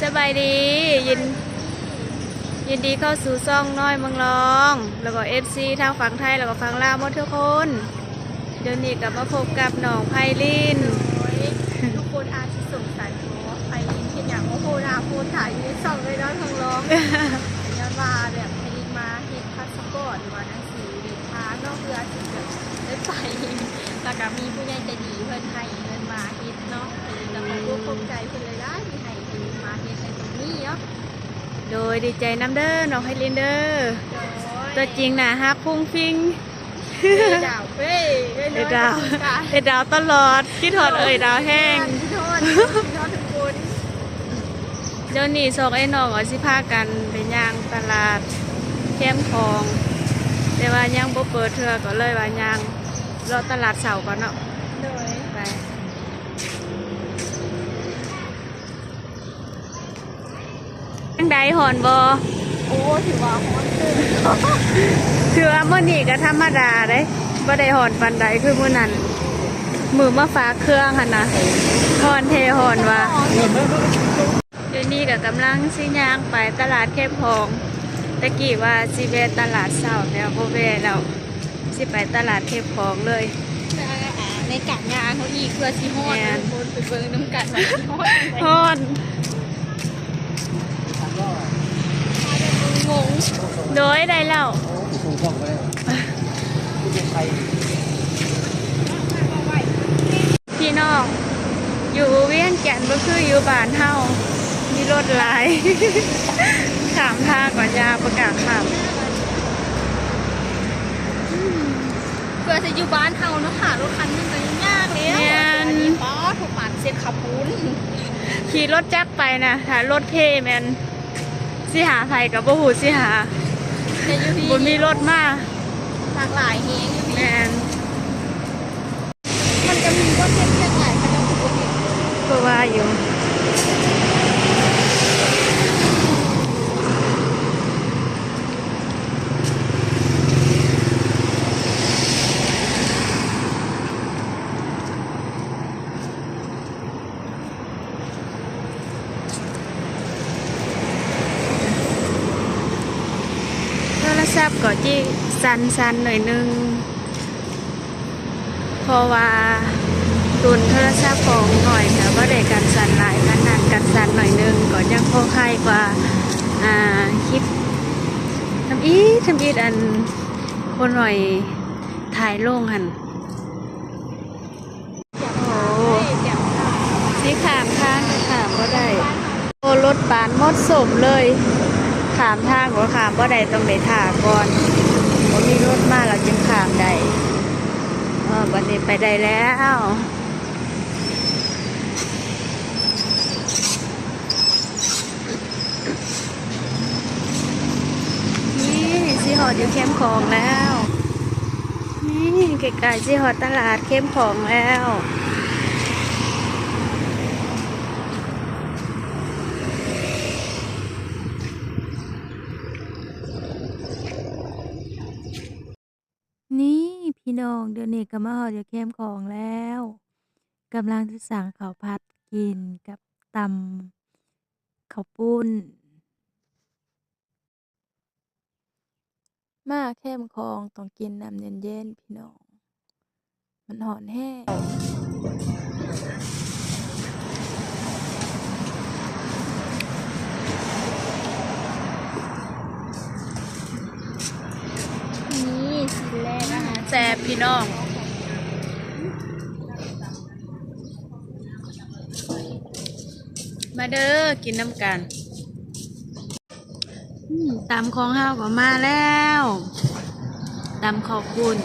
ສະບາຍດີ ຍິນ ຍິນດີເຂົ້າສູ່ຊ່ອງນ້ອຍເມືອງລອງ ແລ້ວກໍເອັຟຊີທາງຝັ່ງໄທ ແລ້ວກໍຝັ່ງລາວໝົດທຸກຄົນ. ດຽວນີ້ກໍມາພົບກັບນ້ອງໄພລິນ. ໂດຍ ທຸກຄົນອາດຊິສົງໄສວ່າໄພລິນເຮັດຫຍັງມາໂພດໜ້າໂພດຕາຢູ່ໃນຊ່ອງນ້ອຍເມືອງລອງ ຍ້ອນວ່າແບບໄພລິນມາເຮັດພາສປອດ ຫຼືວ່າໜັງສືເດີນທາງເນາະ ເພື່ອທີ່ຈະໄດ້ໄປ ແລ້ວກໍມີຜູ້ໃຫຍ່ໃຈດີເພິ່ນໃຫ້ເງິນມາເຮັດເນາະ ກໍຂອບອົກຂອບໃຈເພິ່ນຫຼາຍໆ ທີ່ໃຫ້ໄພລິນມາເຮັດໃນຕົງນີ້ເນາະ. ໂດຍ ດີໃຈນຳເດີນ້ອງໄພລິນເດີ. ໂດຍ ຕົວຈິງໜ້າຮັກຟຸ້ງຟິ້ງ. ເອີດາວ ເອີ ເອີດາວ ເອີດາວຕະຫຼອດ ຄິດຮອດເອີຍດາວແຮງ ຄິດຮອດ ຄິດຮອດທຸກຄົນ. ດຽວນີ້ສອງເອື້ອຍນ້ອງກໍຊິພາກັນໄປຍ່າງຕະຫຼາດແຄມຂອງ ແຕ່ວ່າຍັງບໍ່ເປີດເທື່ອ ກໍເລີຍວ່າຍ່າງເລາະຕະຫຼາດເຊົ້າກ່ອນເນາະ. ໂດຍ ໄປ. ຈັ່ງໃດ ຮ້ອນບໍ່? ໂອ້ ຖືວ່າຮ້ອນເຕີບ ຖືວ່າມື້ນີ້ກໍທຳມະດາເດ້ ບໍ່ໄດ້ຮ້ອນປານໃດຄືມື້ນັ້ນ ມື້ມາຝາກເຄື່ອງຫັ້ນນະ ຮ້ອນແທ້ຮ້ອນວ່າ. ດຽວນີ້ກໍກຳລັງຊິຍ່າງໄປຕະຫຼາດແຄມຂອງ ແຕ່ກີ້ວ່າຊິແວ່ຕະຫຼາດເຊົ້າ ແຕ່ວ່າບໍ່ແວ່ແລ້ວ ຊິໄປຕະຫຼາດແຄມຂອງເລີຍ ໃນການຍ່າງເຮົາອີກ ເພື່ອຊິຮອດ ແມ່ນ ທຸກຄົນໄປເບິ່ງນຳກັນວ່າຊິຮອດ ຮ້ອນ ໂດຍ ໄດ້ແລ້ວ ພີ່ນ້ອງ ຢູ່ວຽງຈັນບໍ່ຄືຢູ່ບ້ານເຮົາ ມີລົດຫຼາຍ ຂ້າມທາງກໍຍາກ ບໍ່ກ້າຂ້າມ. ເພື່ອຊິຢູ່ບ້ານເຮົາເນາະ ຫາລົດຄັນໜຶ່ງກໍຍາກແລ້ວ ແມ່ນ ອັນນີ້ປ້າ ໂທປານເສັດຂະປຸນ ຂີ່ລົດຈັກໄປນະ ຖ້າລົດເພແມ່ນຊິຫາໃຜກໍບໍ່ຮູ້ຊິຫາ ແຕ່ຢູ່ພີ້ບໍ່ມີລົດມາ ຫຼາກຫຼາຍແຮງຢູ່ພີ້ ແມ່ນ. ມັນກໍມີບໍ່ເຮັດວຽກຫຼາຍ ເຂົາເຈົ້າຄືບໍ່ເຮັດ ຄືວ່າຢູ່. ໂທລະສັບກໍຈິສັ່ນໆໜ້ອຍໜຶ່ງ ເພາະວ່າລຸ້ນໂທລະສັບຂອງນ້ອຍກໍບໍ່ໄດ້ກັນສັ່ນຫຼາຍປານນັ້ນ ກັນສັ່ນໜ້ອຍໜຶ່ງ ກໍຍັງພໍໄຄກວ່າ ອ່າ ຄລິບທຳອິດທຳອິດ ອັນຜູ້ນ້ອຍຖ່າຍລົງຫັ້ນ. ໂອ້ ຊິຂ້າມທາງກໍຂ້າມບໍ່ໄດ້ ໂອ້ ລົດບານໝົດສົມເລີຍ ຂ້າມທາງກໍຂ້າມບໍ່ໄດ້ ຕ້ອງໄດ້ຖ້າກ່ອນ ບໍ່ມີລົດມາແລ້ວຈຶ່ງຂ້າມໄດ້. ເອີ ບັດນີ້ໄປໄດ້ແລ້ວ. ນີ້ຊິຮອດຢູ່ແຄມຂອງແລ້ວ ນີ້ໃກ້ໆຊິຮອດຕະຫຼາດແຄມຂອງແລ້ວ. ນີ້ພີ່ນ້ອງ ດຽວນີ້ກໍມາຮອດຢູ່ແຄມຂອງແລ້ວ ກຳລັງຊິສັ່ງເຂົ້າຜັດກິນກັບຕຳເຂົ້າປຸ້ນ. ມາແຄມຂອງຕ້ອງກິນນ້ຳເຢັນໆ ພີ່ນ້ອງ. ມັນຮ້ອນແຮງ ນີ້ຊິນແລກ ອາຫານແຊບພີ່ນ້ອງ ມາເດີ ກິນນຳກັນ. ອືມ ຕຳຂອງເຮົາກໍມາແລ້ວ ຕຳເຂົ້າປຸ້ນ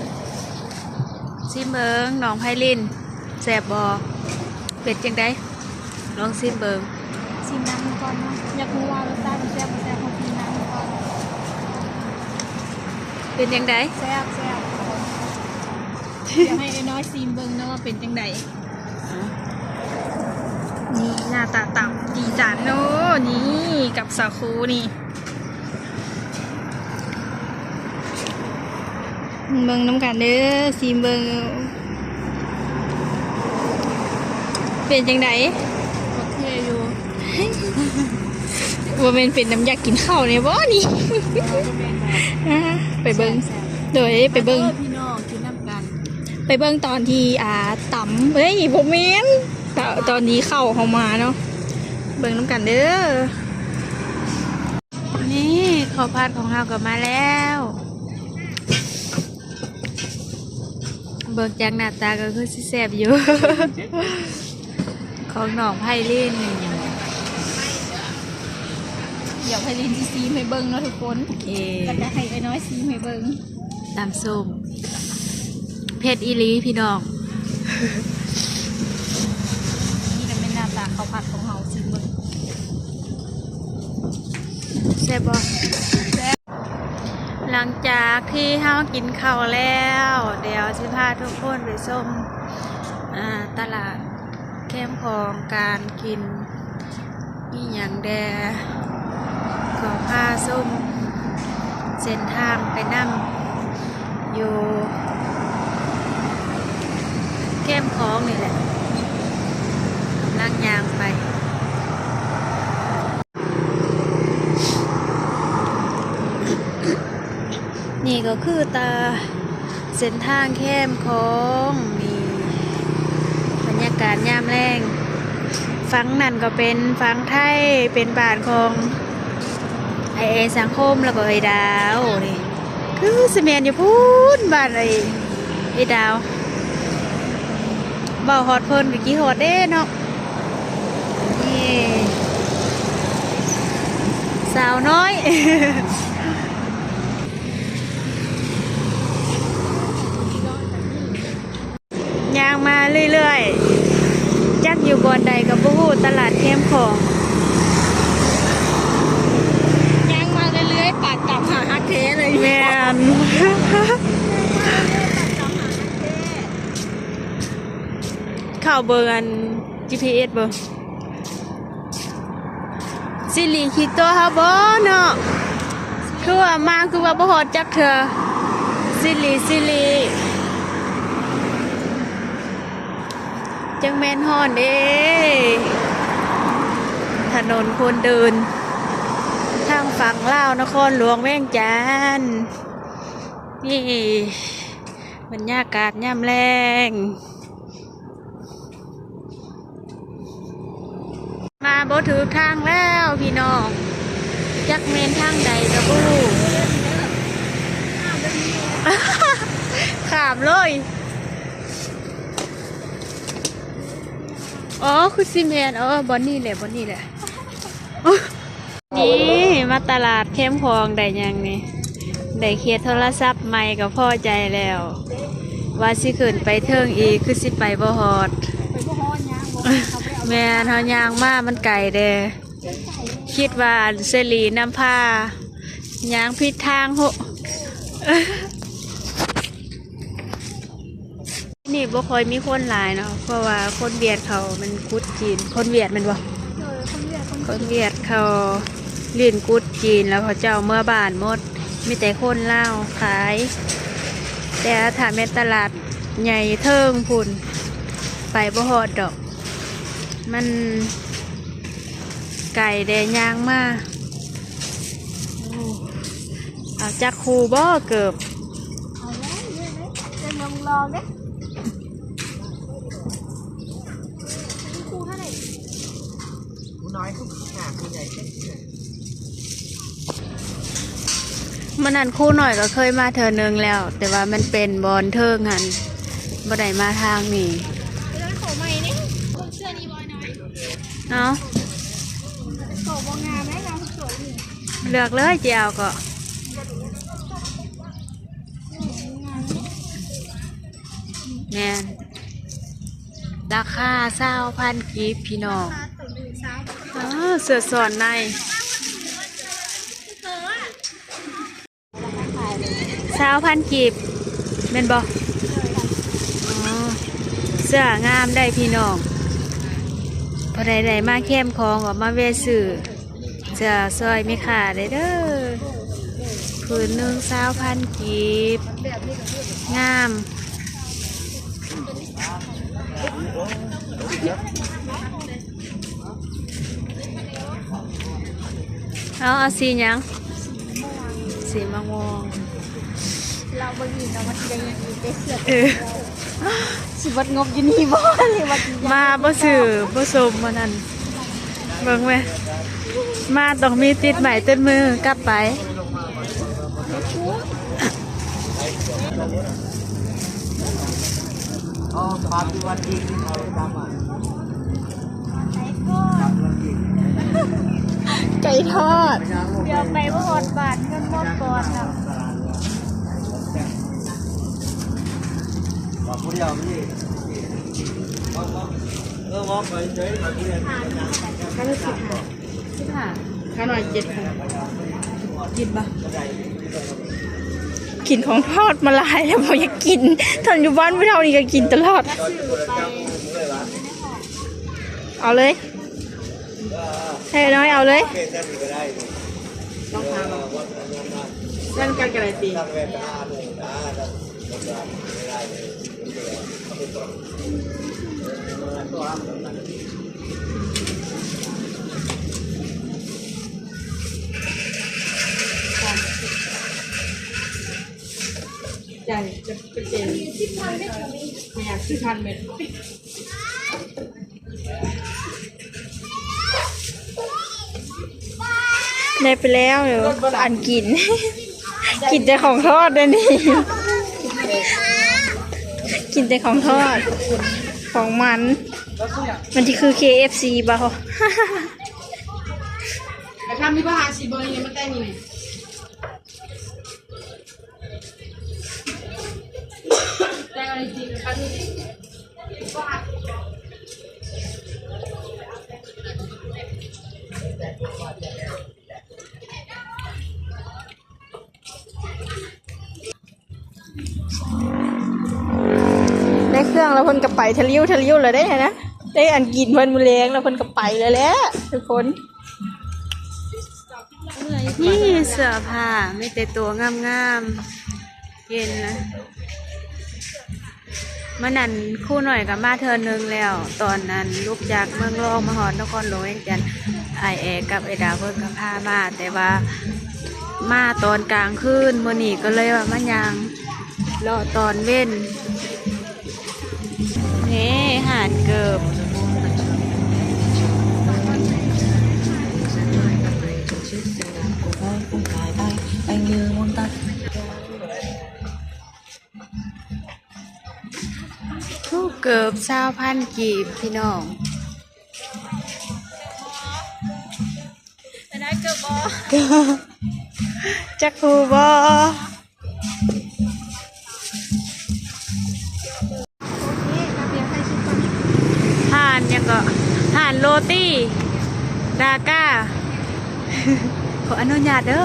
ຊີມເບິ່ງນ້ອງໄພລິນ ແຊບບໍ່ ເປັນຈັ່ງໃດ ລອງຊີມເບິ່ງ. ຊີມນ້ຳມັນກ່ອນເນາະ ຢາກຮູ້ວ່າລົດຊາດມັນແຊບບໍ່ແຊບ ເຮົາຊີມນ້ຳມັນກ່ອນ. ເປັນຈັ່ງໃດ ແຊບ ແຊບ ດຽວໃຫ້ອ້າຍນ້ອຍຊີມເບິ່ງເນາະວ່າເປັນຈັ່ງໃດ. ນີ້ໜ້າຕາຕຳ ດີຈັງເນາະ ນີ້ກັບສາຄູນີ້ ເບິ່ງນຳກັນເດີ ຊີມເບິ່ງ ເປັນຈັ່ງໃດ ໂອເຄຢູ່. ບໍ່ແມ່ນເປັນນ້ຳຢາກກິນເຂົ້າແດ່ບໍ່ນີ້? ອ່າ ໄປເບິ່ງ ໂດຍ ໄປເບິ່ງ ເດີພີ່ນ້ອງ ກິນນຳກັນ ໄປເບິ່ງຕອນທີ່ ອ່າ ຕຳ ເອີຍ ບໍ່ແມ່ນ ຕ- ຕອນທີ່ເຂົ້າເຮົາມາເນາະ ເບິ່ງນຳກັນເດີ. ນີ້ ເຂົ້າຜັດຂອງເຮົາກໍມາແລ້ວ. ເບິ່ງຈາກໜ້າຕາກໍຄືຊິແຊບຢູ່ ຂອງນ້ອງໄພລິນ. ດຽວໄພລິນຊິຊີມໃຫ້ເບິ່ງເນາະທຸກຄົນ ເອີ ແລ້ວກໍໃຫ້ອ້າຍນ້ອຍຊີມໃຫ້ເບິ່ງ. ຕຳສົ້ມເຜັດອີ່ຫຼີພີ່ນ້ອງ ນີ້ກໍແມ່ນໜ້າຕາເຂົ້າຜັດຂອງເຮົາ ຊີມເບິ່ງ ແຊບບໍ່? ແຊບ. ຫຼັງຈາກທີ່ເຮົາກິນເຂົ້າແລ້ວ ດຽວຊິພາທຸກຄົນໄປຊົມ ອ່າ ຕະຫຼາດແຄມຂອງ ການກິນມີຫຍັງແດ່ ຂໍພາຊົມເສັ້ນທາງໄປນຳ ຢູ່ແຄມຂອງນີ້ແຫຼະ ກຳລັງຍ່າງໄປ. ນີ້ກໍຄືຕາເສັ້ນທາງແຄມຂອງ ນີ້ບັນຍາກາດຍາມແລງ. ຝັ່ງນັ້ນກໍເປັນຝັ່ງໄທ ເປັນບ້ານຂອງອ້າຍເອສັງຄົມ ແລ້ວກໍເອື້ອຍດາວ. ນີ້ຄືຊິແມ່ນຢູ່ພຸ້ນ ບ້ານເອື້ອຍ ເອື້ອຍດາວ. ເວົ້າຮອດເພິ່ນກໍຄິດຮອດເດ້ເນາະ. ນີ້ ສາວນ້ອຍ ຍ່າງມາເລື້ອຍໆ ຈັກຢູ່ບ່ອນໃດກໍບໍ່ຮູ້ ຕະຫຼາດແຄມຂອງ. ຍ່າງມາເລື້ອຍໆ ປາດຕາມຫາຮັກແທ້ເລີຍ. ແມ່ນ. ເຂົ້າເບິ່ງອັນ ຈີພີເອສ ເບິ່ງ ຊິລິຄິດຕົວເຮົາບໍ່ເນາະ? ຄືວ່າມາ ຄືວ່າບໍ່ຮອດຈັກເທື່ອ. ຊິລິ ຊິລິ ຈັ່ງແມ່ນຮ້ອນເດ້. ຖະໜົນຄົນເດີນ ທາງຝັ່ງລາວ ນະຄອນຫຼວງວຽງຈັນ. ນີ້ບັນຍາກາດຍາມແລງ. ມາບໍ່ຖືກທາງແລ້ວພີ່ນ້ອງ ຈັກແມ່ນທາງໃດກໍບໍ່ຮູ້ ຂ້າມເລີຍ. ອໍ ຄືຊິແມ່ນ ອໍ ບ່ອນນີ້ແຫຼະ ບ່ອນນີ້ແຫຼະ. ນີ້ມາຕະຫຼາດແຄມຂອງໄດ້ຫຍັງນີ້ ໄດ້ເຄສໂທລະສັບໃໝ່ກໍພໍໃຈແລ້ວ ວ່າຊິຂຶ້ນໄປເທິງອີກ ຄືຊິໄປບໍ່ຮອດ. ໄປບໍ່ຮອດຫຍັງ ບໍ່ ເຮົາໄປເອົາ ແມ່ນ ເຮົາຍ່າງມາມັນໄກເດ້ ຄິດວ່າອັນເສລີນຳພາ ຍ່າງຜິດທາງໂຫ. ນີ້ບໍ່ຄ່ອຍມີຄົນຫຼາຍເນາະ ເພາະວ່າຄົນຫວຽດເຂົາມັນກຸດຈີນ ຄົນຫວຽດແມ່ນບໍ່? ເອີ ຄົນຫວຽດ ຄົນຫວຽດເຂົາຫຼິ້ນກຸດຈີນ ແລ້ວເຂົາເຈົ້າເມືອບ້ານໝົດ ມີແຕ່ຄົນລາວຂາຍ. ແຕ່ຖ້າແມ່ນຕະຫຼາດໃຫຍ່ເທິງພຸ້ນ ໄປບໍ່ຮອດດອກ ມັນໄກແດ່ ຍ່າງມາ. ໂອ້ ເອົາຈັກຄູ່ບໍ່ເກີບ? ເອົາເລີຍ ເລືອກເລີຍ ເລືອກລອງໆເດ້. ຄູ່ເທົ່າໃດ? ຄູ່ນ້ອຍ ຄູ່ໜ້າ ຄູ່ໃຫຍ່. ມື້ນັ້ນຄູ່ນ້ອຍກໍເຄີຍມາເທື່ອໜຶ່ງແລ້ວ ແຕ່ວ່າມັນເປັນບ່ອນເທິງຫັ້ນ ບໍ່ໄດ້ມາທາງນີ້. ເອົາ ເລືອກເລີຍ ຊິເອົາກໍ ແມ່ນ ລາຄາຊາວພັນກີບພີ່ນ້ອງ. ເອີ ເສື້ອຊ້ອນໃນ ຊາວພັນກີບ ແມ່ນບໍ່? ອໍ ເສື້ອງາມໄດ໋ພີ່ນ້ອງ ຜູ້ໃດໄດ້ມາແຄມຂອງກໍມາແວ່ຊື້ເສື້ອຊ່ອຍແມ່ຄ້າໄດ້ເດີ. ຜືນໜຶ່ງຊາວພັນກີບ ງາມ. ໂອ້ ເອົາ ເອົາສີຫຍັງ? ສີມ່ວງ. ລາວບໍ່ຍິນເນາະວ່າຊິໄດ້ຫຍັງອີກເດ້ ເສື້ອ. ເອີ ຊິເບິດງົບຢູ່ນີ້ບໍ່ ຫຼືວ່າຊິ ມາບໍ່ຊື່ບໍ່ສົມມື້ນັ້ນ. ເບິ່ງແມະ ມາຕ້ອງມີຕິດໄມ້ຕິດມືກັບໄປ. ໄກ່ທອດ. ດຽວໄປບໍ່ຮອດບ້ານ ເງິນໝົດກ່ອນແລ້ວ. ເອີ ມອບໄປເຈີ ໄປຜູ້ດຽວ. ຂ້ານ້ອຍສິບຫ້າ ສິບຫ້າ ຂ້ານ້ອຍເຈັດ ກິນບໍ່? ກິນຂອງທອດມາຫຼາຍແລ້ວ ບໍ່ຢາກກິນ. ຕອນຢູ່ບ້ານຜູ້ເຖົ້ານີ້ກໍກິນຕະຫຼອດ. ເອົາເລີຍ ໃຫ້ນ້ອຍເອົາເລີຍ. ລອງຖາມເອົາ ເຊິ່ງກັນກໍໄດ້ຕິ. ຈານຈະເປັນ ແມ່ນ ສິບພັນເມັດ. ໄດ້ໄປແລ້ວ ອັນກິນ ກິນແຕ່ຂອງທອດເດ້ນີ້ ກິນແຕ່ຂອງທອດ ຂອງມັນ. ມັນຊິຄື ເຄເອັຟຊີ ບໍ່? ກະທຳມີບໍ່ ຫາຊິເບິ່ງນີ້ ມາແຕ່ນີ້. ໄດ້ເຄື່ອງແລ້ວເພິ່ນກໍໄປທະລິ້ວທະລິ້ວແລ້ວເດ້ນະ. ໄດ້ອັນກິນເພິ່ນມື້ແລງແລ້ວເພິ່ນກໍໄປແລ້ວແຫຼະທຸກຄົນ. ນີ້ເສື້ອຜ້າ ມີແຕ່ໂຕງາມໆ ເຫັນນະ. ມື້ນັ້ນຄູນ້ອຍກໍມາເທື່ອໜຶ່ງແລ້ວ ຕອນນັ້ນລຸກຈາກເມືອງລອງມາຮອດນະຄອນຫຼວງວຽງຈັນ ອ້າຍແອກັບອ້າຍດາວເພິ່ນກໍພາມາ ແຕ່ວ່າມາຕອນກາງຄືນ. ມື້ນີ້ກໍເລີຍວ່າມາຍ່າງເລາະຕອນເວັນ. ນີ້ຮ້ານເກີບ ເກີບຊາວພັນກີບພີ່ນ້ອງ. ໄດ້ເກີບບໍ່? ຈັກຮູ້ບໍ່? ຮ້ານຫຍັງເກາະ? ຮ້ານໂຣຕີດາກາ. ຂໍອະນຸຍາດເດີ.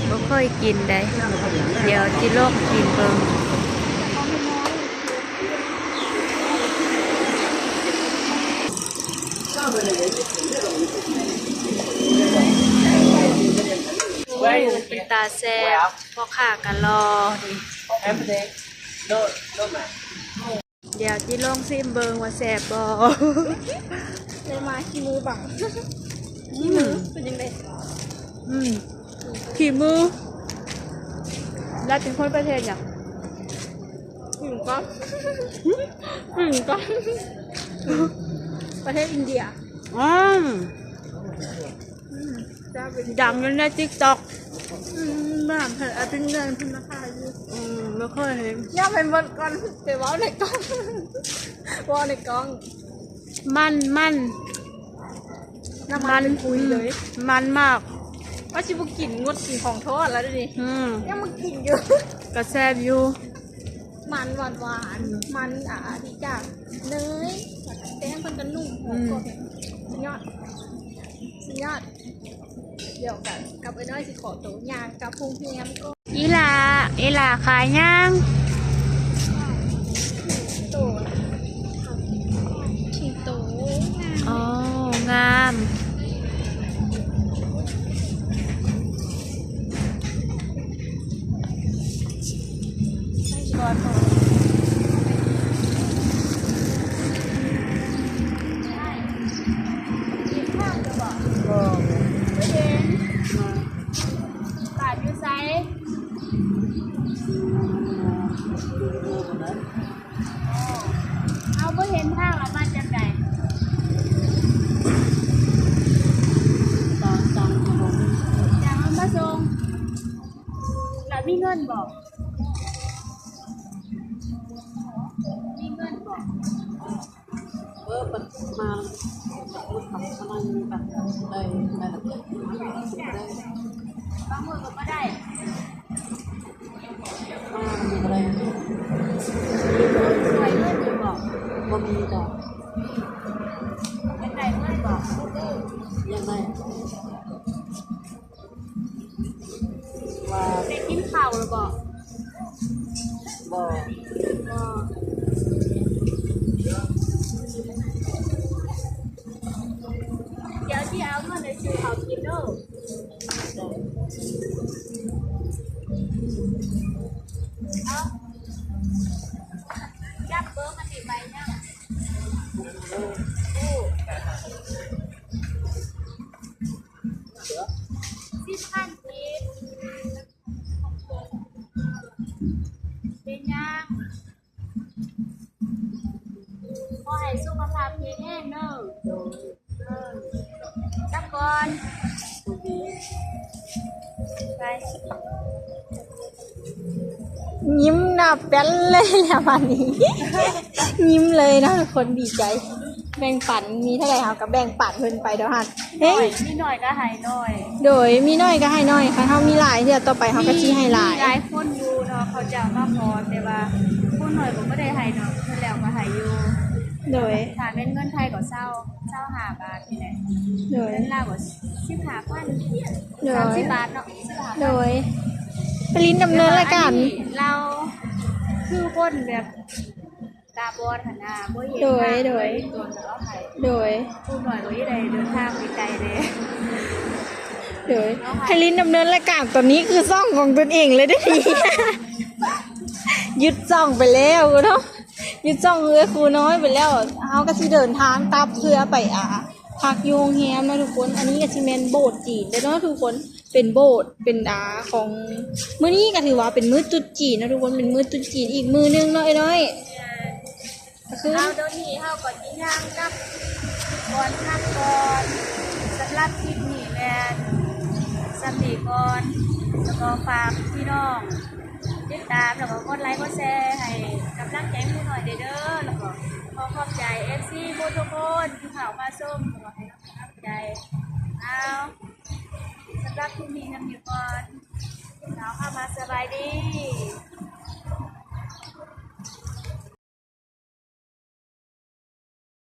ບໍ່ເຄີຍກິນໃດ ດຽວຊິລອງກິນເບິ່ງ. ໂອ້ ເປັນຕາແຊບ ພໍ່ຄ້າກໍຫຼໍ່. ດຽວຊິລອງຊີມເບິ່ງວ່າແຊບບໍ່. ໄດ້ມາຂີ້ມືບັງ. ອືມ ຂີ້ມືເປັນຈັ່ງໃດ? ອືມ ຂີ້ມື. ລາວເປັນຄົນປະເທດຫຍັງ? ປະເທດອິນເດຍ. ອໍ ອືມ ດັງຢູ່ໃນຕິກຕັອກ. ອືມ ມາເພິ່ນອາທິດໜຶ່ງເພິ່ນມາຂາຍຢູ່. ອືມ ບໍ່ເຄີຍເຫັນ. ຍາມເຫັນເບິ່ງກ່ອນ ໄປເວົ້າໃນກ້ອງ ເວົ້າໃນກ້ອງ. ມັນ ມັນ ນ້ຳມັນ ມັນ ເປັນຂຸຍເລີຍ. ອືມ ມັນມາກ. ວ່າຊິບໍ່ກິນ ງົດກິນຂອງທອດແລ້ວດຽວນີ້. ອືມ ຍັງມາກິນຢູ່. ກະແຊບຢູ່. ມັນຫວານໆ ອືມ ມັນ ອາ ທີ່ຈາກເນີຍ ແປ້ງເພິ່ນກະນຸ່ມ ຫອມ ອືມ ກອບ ສຸດຍອດ ສຸດຍອດ. ດຽວກັນກັບເອື້ອຍນ້ອຍຊິຂໍໂຕຍ່າງກັບໂຮງແຮມກ່ອນ. ອີ່ຫຼ້າ ອີ່ຫຼ້າຂາຍຫຍັງ? ໂຕ ເສັ້ນທາງລະມາຈາກໃດ? ຈາກນະຄອນພະນົມ. ຈາກນະຄອນພະນົມ. ລະມີເງິນບໍ່? ມີເງິນບໍ່? ເອີ ບັດມາ ບັດລົດຂັບມານັ່ງກັນໄດ້ ໄດ້ລະເບີດ ໄດ້ ບາງມື້ກໍບໍ່ໄດ້ ມາກໍບໍ່ໄດ້ ຊ່ວຍເງິນຢູ່ບໍ່? ບໍ່ມີດອກ. ຢາກໄດ້ເງິນບໍ່? ຢາກໄດ້. ວ່າ ໄດ້ກິນເຂົ້າແລ້ວບໍ່? ບໍ່ ບໍ່. ດຽວຊິເອົາເງິນໄປຊື້ເຂົ້າກິນເດີ. ເອົາ ຈັບເບີມັນນີ້ໄປຍັງ? ໂອ້ ສິບພັນກີບ. ເປັນຫຍັງ? ຂໍໃຫ້ສຸຂະພາບແຂງແຮງເດີ. ເອີ ກັບກ່ອນ. ໄປ. ຍິ້ມໜ້າແປ້ນເລີຍແຫຼະບາດນີ້ ຍິ້ມເລີຍເນາະ ທຸກຄົນດີໃຈ ແບ່ງປັນ ມີເທົ່າໃດເຮົາກໍແບ່ງປັນເພິ່ນໄປເນາະ. ເຮີ້ຍ ມີໜ້ອຍກໍໃຫ້ໜ້ອຍ. ໂດຍ ມີໜ້ອຍກໍໃຫ້ໜ້ອຍ ຄັນເຮົາມີຫຼາຍ ເທື່ອຕໍ່ໄປເຮົາກໍຊິໃຫ້ຫຼາຍ. ມີຫຼາຍຄົນຢູ່ເນາະ ເຂົາເຈົ້າມາຂໍ ແຕ່ວ່າຄົນໜ້ອຍກໍບໍ່ໄດ້ໃຫ້ເນາະ ເພິ່ນແລ້ວກໍໃຫ້ຢູ່. ໂດຍ ຖ້າແມ່ນເງິນໄທກໍຊາວ ຊາວຫ້າບາດນີ້ແຫຼະ. ໂດຍ ເງິນລາວກໍສິບຫ້າພັນ ໂດຍ ສາມສິບບາດເນາະ ສິບຫ້າພັນ. ໂດຍ ໄປຫຼິ້ນດຳເນີນລາຍການ ແຕ່ວ່າອັນນີ້ລາວຄືຄົນແບບຕາບອດຫັ້ນນາ ບໍ່ເຫັນ ໂດຍ ທາງ ໂດຍ ເລີຍ ໂດຍ ຜູ້ໜ້ອຍກໍຊິໄດ້ເດີນທາງໄປໄກແດ່. ໂດຍ ໃຫ້ຫຼິ້ນດຳເນີນລາຍການ ຕອນນີ້ຄືຊ່ອງຂອງຕົນເອງເລີຍເດ້ນີ້ ຢຸດຊ່ອງໄປແລ້ວເນາະ ຢຸດຊ່ອງເອື້ອຍຄູນ້ອຍໄປແລ້ວ. ເຮົາກໍຊິເດີນທາງກັບເພື່ອໄປ ອ່າ ພັກຢູ່ໂຮງແຮມເນາະທຸກຄົນ. ອັນນີ້ກໍຊິແມ່ນໂບດຈີນເດ້ເນາະທຸກຄົນ ເປັນໂບດ ເປັນ ອ່າ ຂອງ ມື້ນີ້ກໍຖືວ່າເປັນມື້ຕຣຸດຈີນເນາະທຸກຄົນ ເປັນມື້ຕຣຸດຈີນອີກມື້ໜຶ່ງເນາະ ເອື້ອຍນ້ອຍ. ກໍຄື ເອົາ ດຽວນີ້ເຮົາກໍຊິຍ່າງກັບກ່ອນ ພັກກ່ອນ. ສຳລັບຄລິບນີ້ແມ່ນສ່ຳນີ້ກ່ອນ ແລ້ວກໍຝາກພີ່ນ້ອງຕິດຕາມ ແລ້ວກໍກົດໄລກົດແຊໃຫ້ກຳລັງໃຈໝູ່ນ້ອຍແດ່ເດີ. ແລ້ວກໍຂໍຂອບໃຈເອັຟຊີໝົດທຸກຄົນທີ່ເຂົ້າມາຊົມ ແລ້ວກໍໃຫ້ກຳລັງໃຈ. ເອົາ ສຳລັບຄລິບນີ້ສ່ຳນີ້ກ່ອນ ກ່າວຄຳວ່າສະບາຍດີ.